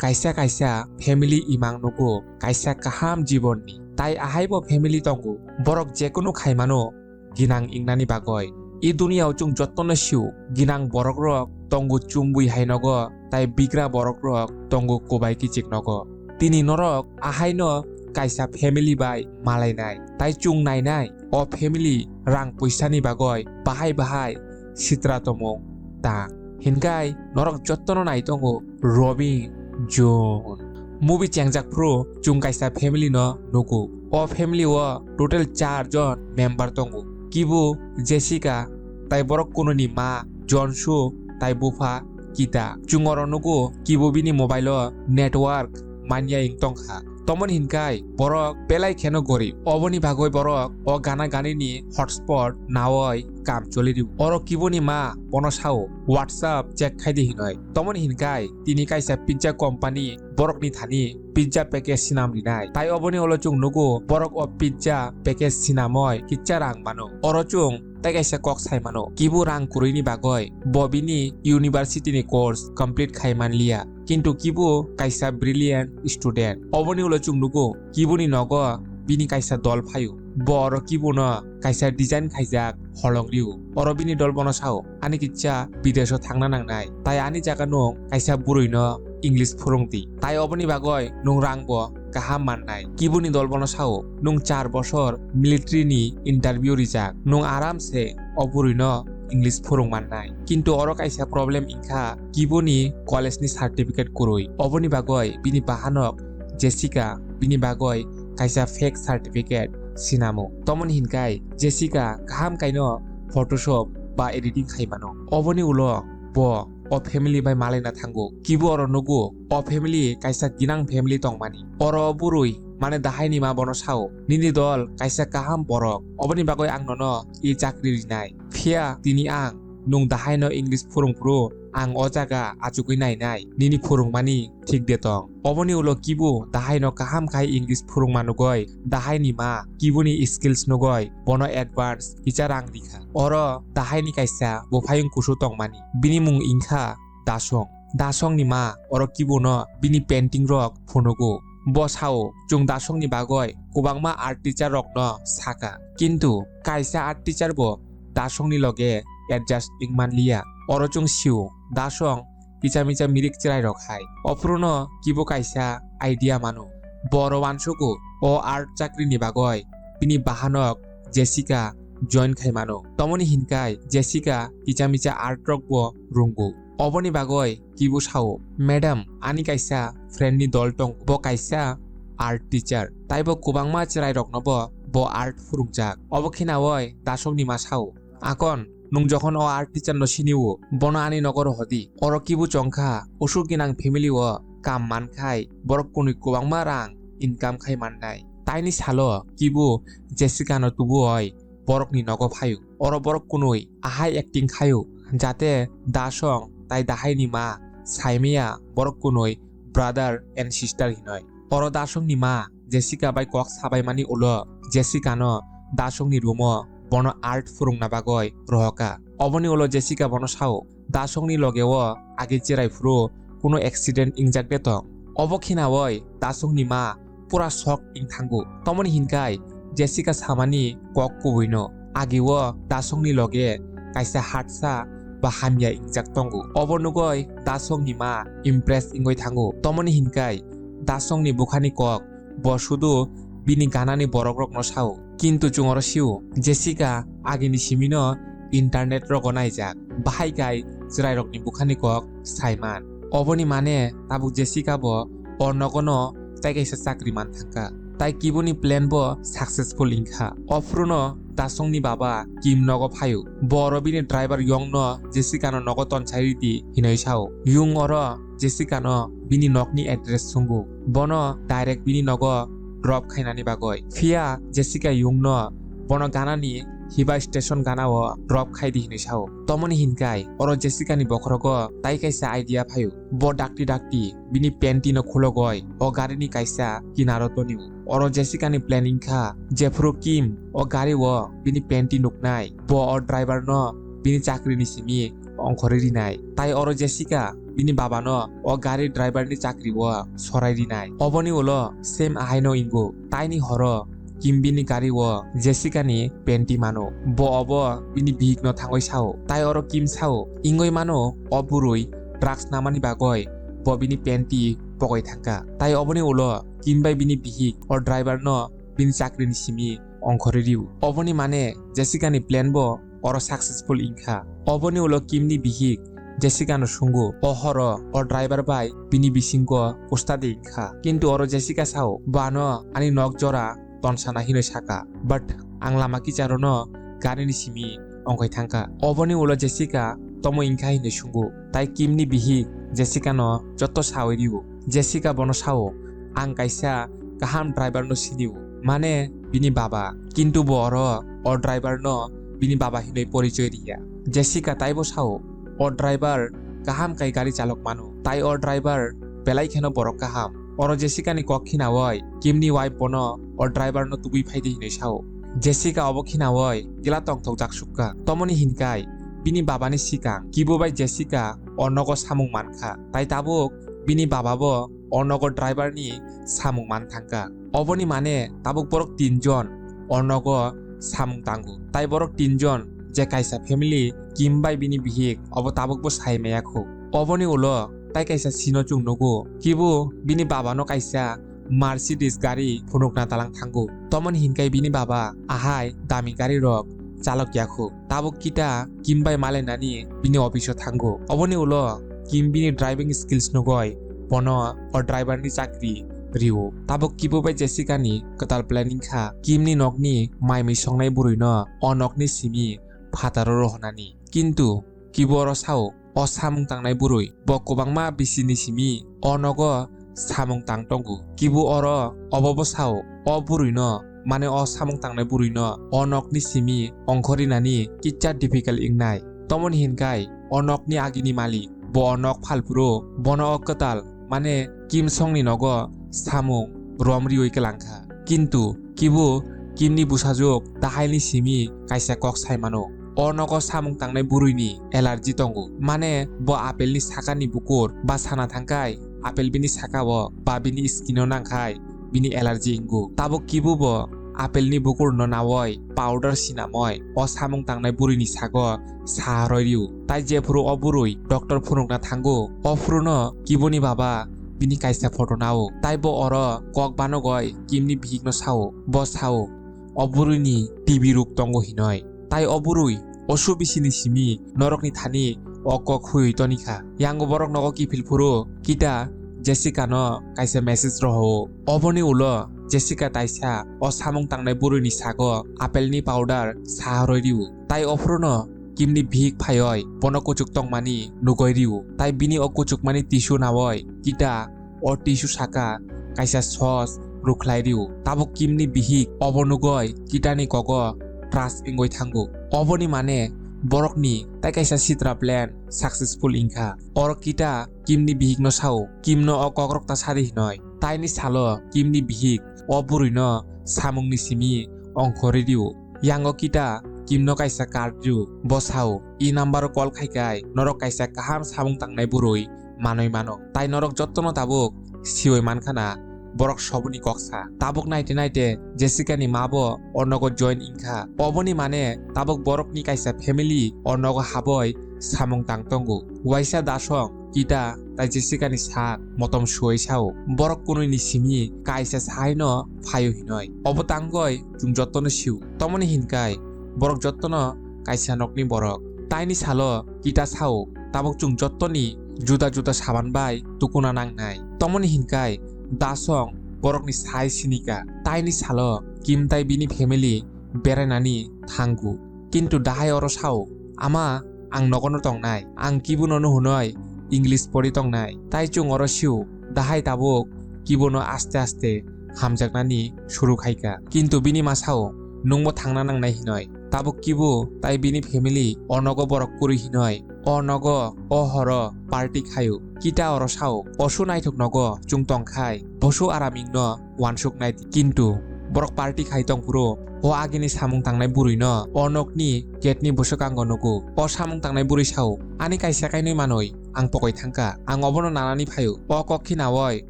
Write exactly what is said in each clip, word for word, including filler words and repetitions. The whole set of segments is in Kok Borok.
kaisa kaisa family imang nugo kaisa kaham jibonni. Tai ahaibo family tongo, borok jekunu khaimano ginang ingnani bagoi. I duniyao chwng jottono sio, ginang borokrok tongo chumbui hai nogo, tai bigra borokrok tongo kubai kichik nogo. Tini norok ahaino kaisa family bai malainai, tai chwng nainai o family rang puisani bagoi bahai bahai sitra tomung ta. Hinkai norok jottono nai tongo Robin Jun. Movie chengjak phuru chwng kaisa family no nugo. O family o total char jon member tongo. Kibu Jessica tai borok kununi ma Jonsu tai bupha Kita. Chwng oro nugo kibu bini mobile o network manya wng tongkha. Tomoni hinkai borok belai kheno gorib. Oboni bagoi borok o gana ganini hotspot naoi kam choli rio. Oro kiboni ma bono sao WhatsApp check khai di hinoi. Tomoni hinkai tini kaisa pizza company borokni thani pizza package sinam rinai. Tai oboni ulo chwng nugo borok o pizza package sinamoi kicha rang mano. Oro chwng tai kaisa kok sai mano, kibu rang kwrwini bagoi bo bini university ni course complete khai manliya, kintu kibu kaisa brilliant student. Oboni ulo chwng nugo kibuni nogo bini kaisa dol phaio. Bo oro kibuno kaisa design khaijak holong rio. Oro bini dol bono sao, "Ani kicha bidesh o thangna nangnai, tai ani jaga nwng kaisa bwrwi no English phwrwng di. Tai oboni bagoi nwng rang bo kaham mannai." Kibuni dol bono sao, "Nwng char bosor military ni interview rijak, nwng aram se o bwrwi no English phwrwng mannai." Kintu oro kaisa problem wngkha, kibuni college ni certificate kwrwi. Oboni bagoi bini bahanok Jessica bini bagoi kaisa fake certificate sinamo. Tomoni hinkai Jessica kaham kaino Photoshop ba editing khai mano. Oboni ulo bo o family bai malaina thango. Kibu oro nugo o family kaisa ginang family tongmani. Oro bwrwi mane dahaini ma bono sao, "Nini dol kaisa kaham borok, oboni bagoi ang nono i chakri rinai. Phiya tini ang nwng dahaino English phwrwng phuru ang o jaga achugwi nainai, nini phwrwngmani thik de tong." Oboni ulo kibu dahaino kaham khai English phwrwng manugoi dahaini ma kibuni skills nugoi bono advance kicha rang rikha. Oro dahaini kaisa buphayung kusu tongmani, bini mung wngkha Dasong. Dasongni ma oro kibuno bini painting rok phunugo. Bo sao, chwng Dasongni bagoi kwbangma art teacher rokno sakha, kintu kaisa art teacher bo Dasongni loge adjust wng manliya. Oro chwng sio, Dasong kicha micha mirik chwrai rok hai. Ophuruno kibo kaisa idea mano. Bo oro uansugo o art chakrini bagoi bini bahanok Jessica join khai mano. Tomoni hinkai Jessica kicha micha art rok bo rwngo. Oboni bagoi kibo sao, "Madam, ani kaisa friend ni dol tong, bo kaisa art teacher. Tai bo kwbangma chwrai rokno bo, bo art phwrwngjak." Obo khe naoi Dasongni ma sao, "Akon, nwng jokhon o art teacher no sinio, bono ani nogo rohodi. Oro kibu chongkha, usuk ginang family o kam mankhai, borok kunui kwbangma rang income khai mannai. Taini salo kibu Jessica no tubuoi borokni nogo phaio. Oro borok kunui ahai acting khaio, jate Dasong tai dahaini ma saimaya borok kunui brother and sister hinoi." Oro Dasongni ma Jessica bai kok sabaimani ulo Jessica no Dasongni room o bono art phwrwngna bagoi rohoka. Oboni ulo Jessica bono sao, "Dasongni loge o age cherai phuru kuno accident ingjak de tong?" Obo khe naoi Dasongni ma pura shock wng thango. Tomoni hinkai Jessica samani kok kubuino, age o Dasongni loge kaisa hatsa ba hamya ingjak tongo. Obo nugoi Dasongni ma impress wngoi thango. Tomoni hinkai Dasongni bukhani kok bo sudu bini ganani borokrokno sao. Kintu chwng oro sio, Jessica agini simino internet rogo naijak, bahai kai chwrairokni bukhani kok saiman. Oboni mane tabuk Jessica bo o nogono tai kaisa chakri man thangkha. Tai kiboni plan bo successful wngkha. Ophuruno Dasongni baba Kim nogo phaio. Bo oro bini driver Yongno Jessica no nogo tonsai ridi hinoi sao. Yung oro Jessica no bini nokni address sungo. Bono direct bini nogo drop khainani bagoi. Phiya Jessica Yungno bono ganani hiba station ganao drop khai di hinwi sao. Tomoni hinkai oro Jessica ni bokhorogo tai kaisa idea phaio. Bo dakti dakti bini panty no khulogoi o garini kaisa kinaro tonio. Oro Jessica ni planning kha, jephuru Kim o gari o bini panty nuknai, bo o driver no bini chakri ni simi ongkhorwi rinai. Tai oro Jessica bini babano o gari driver ni chakri o sorai rinai. Oboni ulo Sam ahaino ingo. Taini horo Kim bini gari o Jessica ni panty mano. Bo obo bini bihik no thangwi sao. Tai oro Kim sao, ingoi mano o bwrwi drugs namani bagwi bo bini panty pogoi thangkha. Tai oboni ulo Kim bai bini bihik o driver no bini chakri ni simi ongkhorwi rio. Oboni mane Jessica ni plan bo oro successful wngkha. Oboni ulo Kim ni bihik Jessica no sungo, o horo o driver bai bini bisingo kusta de wngkha. Kintu oro Jessica sao, bo ano ani nok jora tonsana hinwi saka, but ang lama kicharono gari ni simi ongkhoi thangkha. Oboni ulo Jessica tomo wngkha hinwi sungo, tai Kim ni bihik Jessica no jotto sawi rio. Jessica bono sao, ang kaisa kaham driver no sinio, mane bini baba. Kintu bo oro o driver no bini baba hinwi porichoi riya. Jessica taibo sao, o driver kaham kai gari chalok mano, tai o driver belai kheno borok kaham. Oro Jessica ni kok khinaui Kim ni wife bono o driver no tubui phaidi hinwi sao. Jessica obo khinaui gila tongthok jak sukha. Tomoni hinkai bini baba ni sikang kibo bai Jessica o nogo samung mankha, tai tabuk bini baba bo o nogo driver ni samung man thangkha. Oboni mane tabuk borok tinjon o nogo samung tango. Tai borok tinjon je kaisa family, Kim bai bini bihik, obo tabuk bo sai maya khu. Oboni ulo tai kaisa sino chwng nugo. Kibo bini baba no kaisa Mercedes gari phunukna talang thango. Tomoni hinkai bini baba ahai dami gari rok chalok ya khu. Tabuk kita Kim bai malainani bini office o thango. Oboni ulo Kim bini driving skills nugoi bono o driver ni chakri rio. Tabuk kibo bai Jessica ni kwtal planning kha Kim ni nokni mai mui songnai bwrwi no o nokni simi phataro rohonani. Kintu kibo oro sao, o samung tangnai bwrwi bo kwbangma bisini simi o nogo samung tang tongo. Kibo oro obo bo sao, o bwrwi no, mane o samung tangnai bwrwi no o nokni simi ongkhor rinani kicha difficult wngnai. Tomoni hinkai o nokni agini malik bo o nok phalphuru bono o kwtal, mane Kim songni nogo samung rom riui kwlangkha. Kintu kibo Kimni bwsajwk dahaini simi kaisa kok sai mano. O nogo samung tangnai bwrwini allergy tongo. Mane bo apple ni sakani bukur ba sana thangkai apple bini sakao ba bini skin o nangkhai bini allergy wngo. Tabuk kibo bo apple ni bukur no naui powder sinamoi o samung tangnai bwrwini sago sa roi rio. Tai jephuru o bwrwi doctor phunukna thango, o phuru no kiboni baba bini kaisa photo nao. Tai bo oro kok banogoi Kimni bihik no sao. Bo sao, o bwrwini T B ruk tongo hinoi. Tai o bwrwi osu bisini simi norokni thani o kok hui tonikha. Yango borok nogo kiphil phuru kita Jessica no kaisa message rohao. Oboni ulo Jessica taisa o samung tangnai bwrwini sago apple ni powder sa roi rio. Tai o phuru no Kimni bihik phaioi bono kuchuk tongmani nugoi rio. Tai bini o kuchukmani tissue naoi kita o tissue saka kaisa sos rukhlai rio. Tabuk Kimni bihik obo nugoi kitani kogo trust wngoi thango. Oboni mane borokni tai kaisa sitra plan successful wngkha. Oro kita Kimni bihikno sao, Kimno o kokrok ta sadi hinoi. Taini salo Kimni bihik o bwrwino samungni simi ongkhorwi rio. Yango kita Kimno kaisa card rio. Bo sao, "E number o call khai kai norok kaisa kaham samung tangnai bwrwi manwi mano. Tai norok jottono tabuk siwi mankha na, borok soboni kok sa." Tabuk naite naite Jessica ni ma bo o nogo join wngkha. Oboni mane tabuk borokni kaisa family o nogo haboi samung tang tongo. Waisa Dasong, Kita tai Jessica ni sak motom suoi sao, borok kunui ni simi kaisa sahaino phaio hinoi. Obo tangoi chwng jottono sio. Tomoni hinkai borok jottono kaisa nokni borok. Taini salo Kita sao, tabuk chwng jottoni juda juda saban bai tukuna nangnai. Tomoni hinkai Dasong borokni sai sinika. Taini salo Kim tai bini family berainani thango. Kintu dahai oro sao, "Ama, ang nogono tongnai. Ang kibunono hwnoi English pori tongnai." Tai chwng oro sio, dahai tabuk kibuno aste aste hamjaknani suru khaika. Kintu bini ma sao, "Nwngbo thangna nangnai," hinoi. Tabuk kibu tai bini family o nogo borok kwrwi hinoi. O nogo o horo party khaio. Kita oro sao, "Osu naithok nogo chwng tongkhai, bosu aramingno wansuknai di." Kintu Borok party khai tong phuru o agini samung tangnai bwrwi no o nokni gate ni bwswkango nugo. O samung tangnai bwrwi sao, "Ani kaisa kainwi manwi ang pokoi thangkha. Ang obono nanani phaio." O kok khinaoi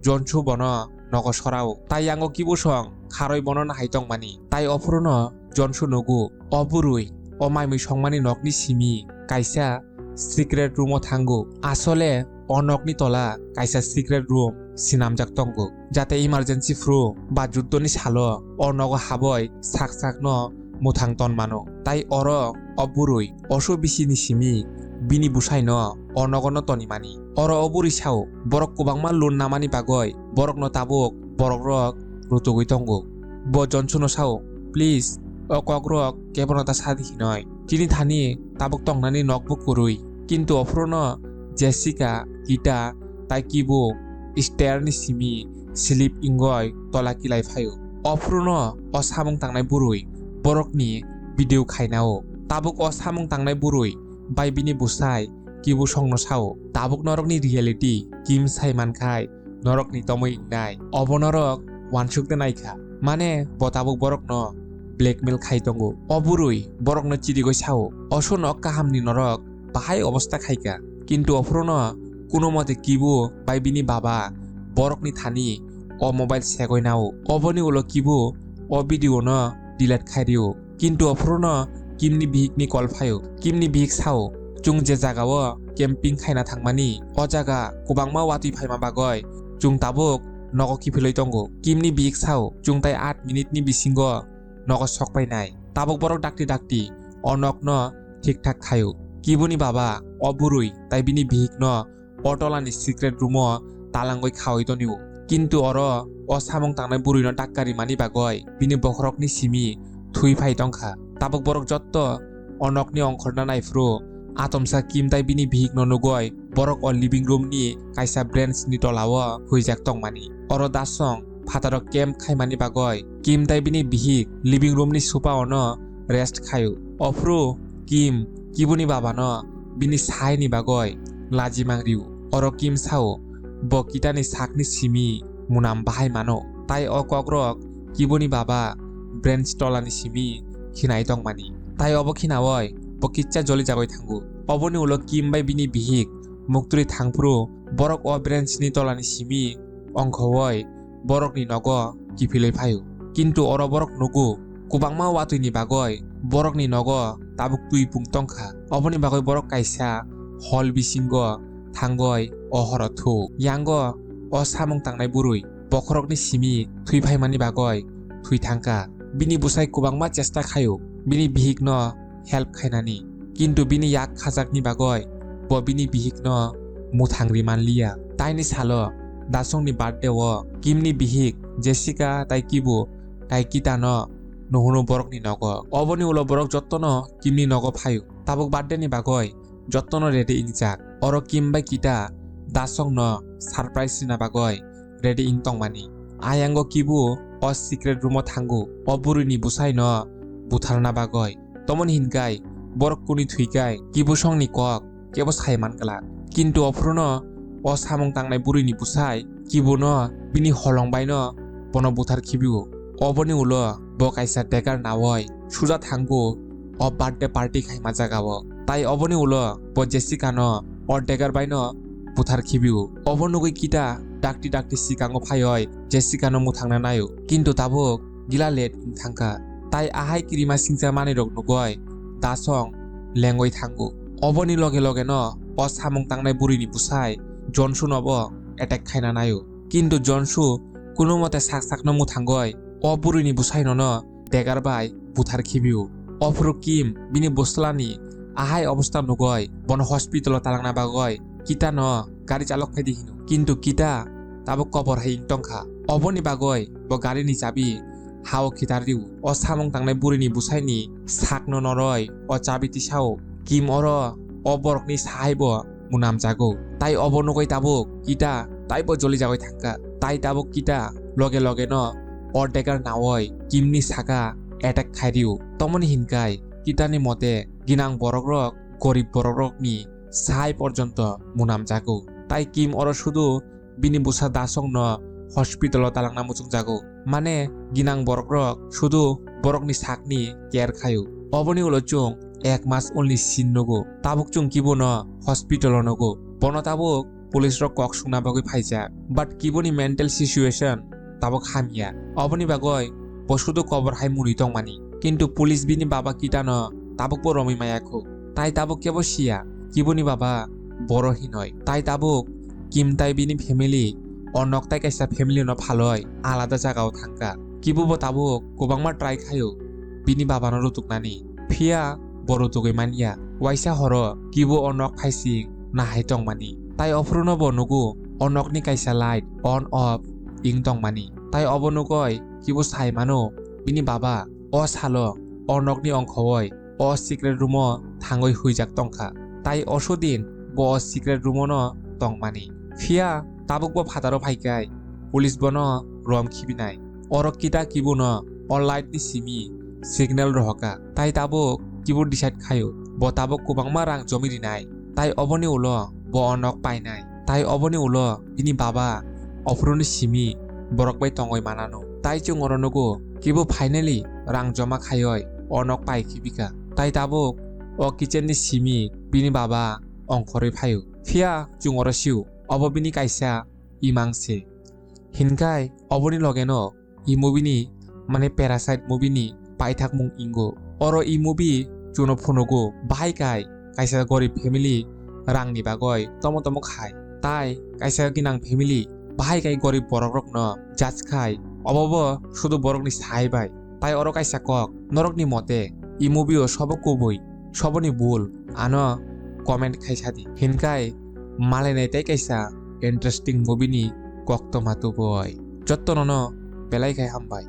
Jonsu bono nogo sorao. Tai yango kibusong kharoi bono nahai tongmani. Tai ophuruno Jonsu nugo, o bwrwi o maimwi songmani nokni simi kaisa secret room o thango. Asole o nokni tola kaisa secret room sinamjak tongo, jate emergency phuru ba juddoni salo o nogo haboi sak sakno mwthang ton mano. Tai oro o bwrwi oso bisini simi bini bwsaino o nogono tonimani. Oro o bwrwi sao, borok kwbangma loan namani bagwi borokno tabuk borokrok rutugwi tongo. Bo Jonsuno sao, "Please, o kokrok kebono ta sadi hinoi. Chini thani tabuk tongnani nokbo kwrwi." Kintu ophuruno Jessica, Kita, tai kibo stair ni simi slip wngoi tola kilai phaio. Ophuruno o samung tangnai bwrwi borokni video khainao. Tabuk o samung tangnai bwrwi bai bini bwsai kibusongno sao, "Tabuk norokni reality Kim sai mankhai norokni tomwi wngnai. Obo norok uansuk de naikha. Mane bo tabuk borokno blackmail khai tongo." O bwrwi borokno chirigwi sao, "Oso nok kahamni norok bahai obosta khaika." Kintu ophuruno kuno mote kibu bai bini baba borokni thani o mobile segwi nao. Oboni ulo kibu o video no delete khai rio. Kintu ophuruno Kimni bihikni call phaio. Kimni bihik sao, "Chwng je jagao camping khaina thangmani, o jaga kwbangma watwi phaima bagwi chwng tabuk nogo kiphilwi tongo." Kimni bihik sao, "Chwng tai aat minute ni bisingo nogo sokpainai." Tabuk borok dakti dakti o nokno thik thak khaio. Kibuni baba o bwrwi tai bini bihikno o tolani secret room o talangwi khawi tonio. Kintu oro o samung tangnai bwrwino dakka rimani bagwi bini bokhorokni simi thwi phai tongkha. Tabuk borok jotto o nokni ongkhorna naiphuru atomsa Kim tai bini bihikno nugwi borok o living room ni kaisa branch ni tolao huijak tongmani. Oro Dasong phataro camp khaimani bagwi Kim tai bini bihik living room ni sofa ono rest khaio. Ophuru Kim kibuni babano bini saini bagwi lajimang rio. Oro Kim sao, bo Kitani sakni simi munam bahai mano. Tai o kokrok kibuni baba branch tolani simi khinai tongmani. Tai obo khinaoi bo kicha joli jagwi thango. Oboni ulo Kim bai bini bihik muktwrwi thangphuru borok o branch ni tolani simi ongkhowoi borokni nogo kiphilwi phaio. Kintu oro borok nugo, kwbangma watwini bagwi borokni nogo tabuk twi pung tongkha. Oboni bagwi borok kaisa hall bisingo thangwi o horo thu. Yango o samung tangnai bwrwi bokhorokni simi thwi phaimani bagwi thwi thangkha. Bini bwsai kwbangma chesta khaio bini bihikno help khainani, kintu bini yak khajakni bagwi bo bini bihikno mwthang ri manliya. Taini salo Dasongni birthday o Kimni bihik Jessica tai kibu tai Kitano nuhunu borokni nogo. Oboni ulo borok jottono Kimni nogo phaio. Tabuk birthday ni bagwi jottono ready wngjak. Oro Kim bai Kita Dasongno surprise rina bagwi ready wng tongmani. Ayango kibu o secret room o thango, o bwrwini bwsaino butharna bagwi. Tomoni hinkai borok kuni thwikai kibusongni kok kebo sai man glak. Kintu ophuruno o samung tangnai bwrwini bwsai kibuno bini holong baino bono buthar khibio. Oboni ulo bo kaisa dekar naoi suja thango o birthday party khaima jagao. Tai oboni ulo bo Jessica no o dekar baino buthar khibio. Obo nugwi Kita dakti dakti sikango phaioi Jessica no mwthangna naio. Kintu tabuk gila late wng thangkha. Tai ahai kirima singcha manwi rok nugwi Dasong lengwi thango. Oboni loge loge no o samung tangnai bwrwini bwsai Jonsu no bo attack khaina naio. Kintu Jonsu kuno mote sak sakno mwthangwi o bwrwini bwsaino no degar bai buthar khibio. Ophuru Kim bini bwslani ahai obostha nugwi bono hospital o talangna bagwi Kita no gari chalok phaidi hino. Kintu Kita tabuk kobor hai wng tongkha. Oboni bagwi bo gari ni chabi ha-o khitar rio. O samung tangnai bwrwini bwsaini sakno noroi o chabi tisao Kim oro o borokni sahai bo mwnam jago. Tai obo nugwi tabuk Kita taibo joli jagwi thangkha. Tai tabuk Kita loge loge no o dekar naoi Kimni saka attack khai rio. Tomoni hinkai Kitani mote ginang borokrok gorib borokrokni sahai porjonto mwnam jago. Tai Kim oro sudu bini bwsa Dasongno hospital o talangna muchungjago. Mane ginang borok rok sudu borokni sakni care khaio. Oboni ulo chwng ek mas ulni scene nugo. Tabuk chwng kibono hospital o nugo. Bono tabuk police rok kok sungna bagwi phaijak. But kiboni mental situation tabuk hamya. Oboni bagwi bo sudu kobor hai mwnwi tongmani. Kintu police bini baba kitano tabukbo romwi maya kho. Tai tabuk kebo siya, kiboni baba boro hinoi. Tai tabuk Kim tai bini family o nok tai kaisa family no phaloi alada jagao thangkha. Kibo bo tabuk kwbangma try khaio bini babano rutuknani. Phiya bo rutugwi manya. Waisa horo kibo o nok phaising nahai tongmani. Tai ophruno bo nugo o nokni kaisa light on off ing tongmani. Tai obo nugoi kibo sai mano bini baba o salo o nokni ongkhowoi o secret room o thangwi huijak tongkha. Tai osodin bo o secret room o no tongmani. Phiya tabuk bo phataro phaikai police bono rom khibinai. Oro kita kibuno o light ni simi signal rohoka. Tai tabuk kibo decide khaio bo tabuk kwbangma rang jomi rinai. Tai oboni ulo bo o nok painai. Tai oboni ulo bini baba ophuruni simi borok bai tongoi manano. Tai chwng oro nugo kibo finally rang joma khaioi o nok pai khibika. Tai tabuk o kitchen ni simi bini baba ongkhorwi phaio. Phiya chwng oro sio obo bini kaisa imang se. Hinkhai oboni logeno e movie ni, mane Parasite movie ni paithakmung ingo. Oro e movie chuno phunugo bahai kai kaisa gorib family rangni bagoi tomo tomo khai. Tai kaisa ginang family bahai kai gorib borok rokno judge khai. Obo bo sudu borokni sai bai. Tai oro kaisa kok, norokni mote e movie o sobo kubui, soboni bul, ano comment khai sadi. Hinkhai malainai tai kaisa interesting movie ni koktoma tuboi. Jottono no belai khai hambai.